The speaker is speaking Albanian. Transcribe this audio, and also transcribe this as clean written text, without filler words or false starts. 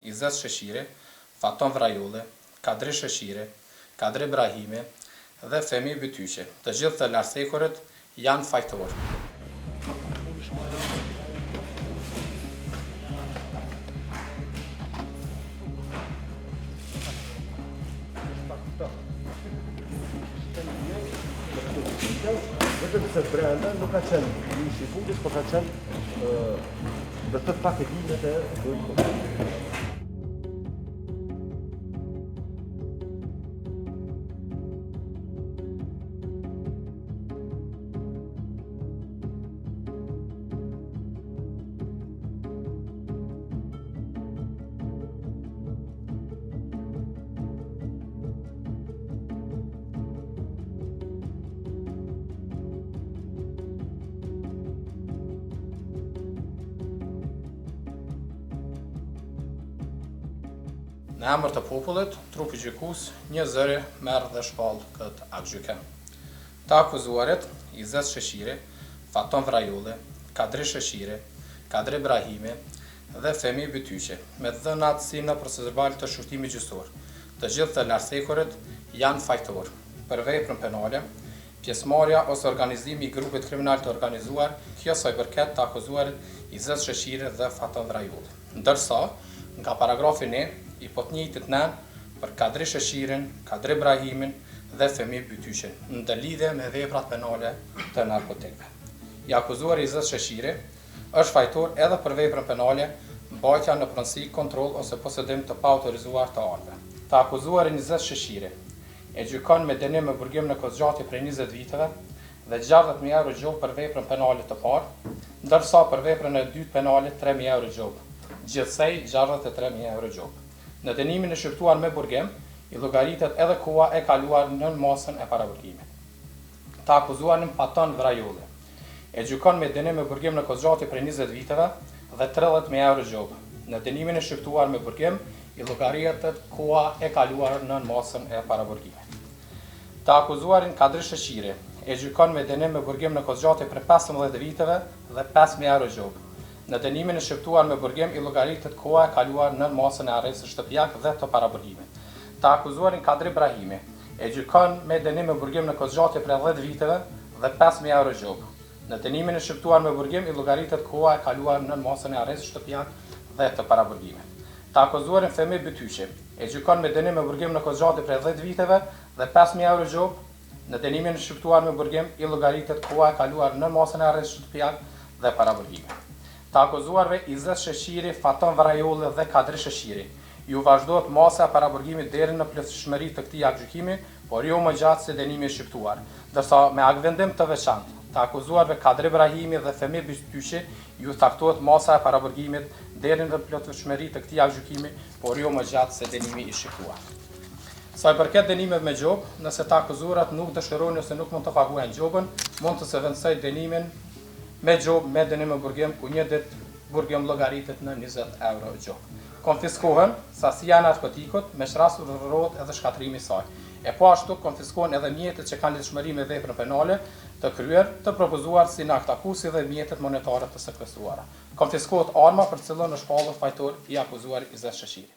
Izet Sheqiri, Faton Vrajolli, Kadri Sheqiri, Kadri Brahimi dhe Femi Bytyqi, të gjithë të lartcekurit, janë fajtorë. Vetëm se brenda nuk ka qenë mishi i pulës, por ka qenë Do të thotë paketimet e bëjnë Në emër të popullit, trupi gjykues njëzëri merr dhe shpall këtë aktgjykim. Të akuzuarit, Izet Sheqiri, Faton Vrajolli, Kadri Sheqiri, Kadri Brahimi dhe Femi Bytyqi, me të dhënat si në procesverbal të shqyrtimit gjyqësor, të gjithë të lartcekurit janë fajtorë për veprën penale, Pjesëmarrja ose organizimi i grupit kriminal të organizuar, kjo sa i përket të akuzuarit Izet Sheqiri dhe Faton Vrajolli. Ndërsa, nga paragrafi një i po të njëjtit nen për Kadri Sheqirin, Kadri Brahimin dhe Femi Bytyqin, në ndërlidhje me veprat penale të narkotikëve. I akuzuari Izet Sheqiri është fajtor edhe për veprën penale mbajtja në pronësi, kontroll ose posedim të paautorizuar të armëve. Të akuzuarin Izet Sheqiri, E gjykon me dënim me burgim në kohëzgjatje prej 20 viteve dhe 60.000 euro gjobë për veprën penale të parë, ndërsa për veprën e dytë penale 3.000 euro gjobë, gjithsej 63.000 euro gjobë. Në dënimin e shqiptuar me burgim, i llogaritet edhe koha e kaluar nën masën e paraburgimit. Të akuzuarin Faton Vrajolli, e gjykon me dënim me burgim në kohëzgjatje prej 20 viteve dhe 30.000 euro gjobë. Në dënimin e shqiptuar me burgim, i llogaritet koha e kaluar nën masën e paraburgimit. Të akuzuarin Kadri Sheqiri, e gjykon me dënim me burgim në kohëzgjatje prej 15 viteve dhe 5.000 euro gjobë. Në dënimin e shqiptuar me burgim i llogaritet koha e kaluar nën masën e arrestit shtëpiak dhe të paraburgimit. Të akuzuarin Kadri Brahimi, e gjykon me dënim me burgim në kohëzgjatje prej 10 viteve dhe 5.000 euro gjobë. Në dënimin e shqiptuar me burgim i llogaritet koha e kaluar nën masën e arrestit shtëpiak dhe të paraburgimit. Të akuzuarin Femi Bytyqi, e gjykon me dënim me burgim në kohëzgjatje prej 10 viteve dhe 5.000 euro gjobë. Në dënimin e shqiptuar me burgim i llogaritet koha e kaluar nën masën e arrestit shtëpiak dhe paraburgimit. Të akuzuarve Izet Sheqiri, Faton Vrajolli dhe Kadri Sheqiri, ju vazhdohet masa e paraburgimit deri në plotësishmëri të këtij aktgjykimi, por jo më gjatë se dënimi i shqiptuar. Ndërsa me aktvendim të veçantë, të akuzuarve Kadri Brahimi dhe Femi Bytyqi ju caktohet masa e paraburgimit deri në plotësishmëri të këtij aktgjykimi, por jo më gjatë se dënimi i shqiptuar. Sa i përket dënimeve me gjobë, nëse të akuzuarat nuk dëshirojnë ose nuk mund të paguajnë gjobën, mund të zëvendësojë dënimin me gjobë me dënim me burgim, ku një ditë burgim llogaritet në 20 euro gjobë. Konfiskohen sasia e narkotikut, me ç'rast urdhërohet edhe shkatërrimi i saj. E po ashtu konfiskohen edhe mjetet që kanë lidhshmëri me veprën penale të kryer, të propozuar si në aktakuzë si dhe mjetet monetare të sekuestruara. Konfiskohet arma për të cilën është shpallur fajtor i akuzuari Izet Sheqiri.